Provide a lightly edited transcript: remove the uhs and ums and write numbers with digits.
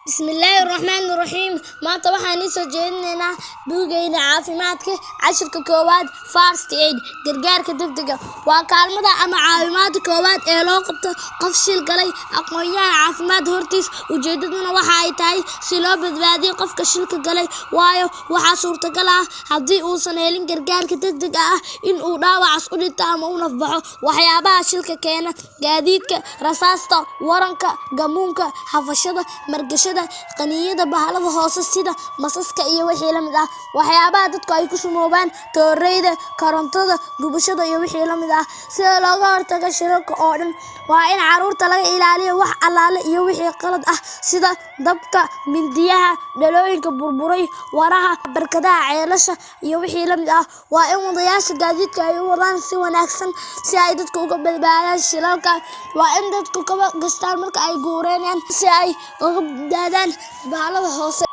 Bismillaahi Raxmaani Raxiim. Maanta waxaan soo jeedinaynaa buuggeena caafimaadka, cashirka koowaad, First Aid, gargaarka degdega. Waa kaalmada ama caawimaadka koowaad ee loo qabto qof shil galay aqoonyahan caafimaad hortiis. Ujeedaduna waxa ay tahay si loo badbaadiyo qofka shilka galay, waayo waxaa suurtagal ah haddii uusan helin gargaarka degdega ah in uu dhaawacaas u dhinto ama u nafbaxo. Waxyaabaha shilka keena: gaadiidka, rasaasta, waranka, gamuunka, xafashada, margashada, qaniinyada bahalada hoose sida masaska iyo wixii la mid ah. Waxyaabaha dadku ay ku sumoobaan: tooreyda, korontada, gubashada iyo wixii la mid ah. Sida looga hortago shilalka oo dhan, waa in carruurta laga ilaaliyo wax allaale iyo wixii qalad ah sida dabka, mindiyaha, dhalooyinka burburay, waraha, barkadaha, ceelasha iyo wixii la mid ah. Waa in wadayaasha gaadiidka ay u wadaan si wanaagsan si ay dadka uga badbaadaan shilalka. Waa in dadku kabo gashtaan marka ay guureynayaan si ay uga badbaadaan bahalada hoose.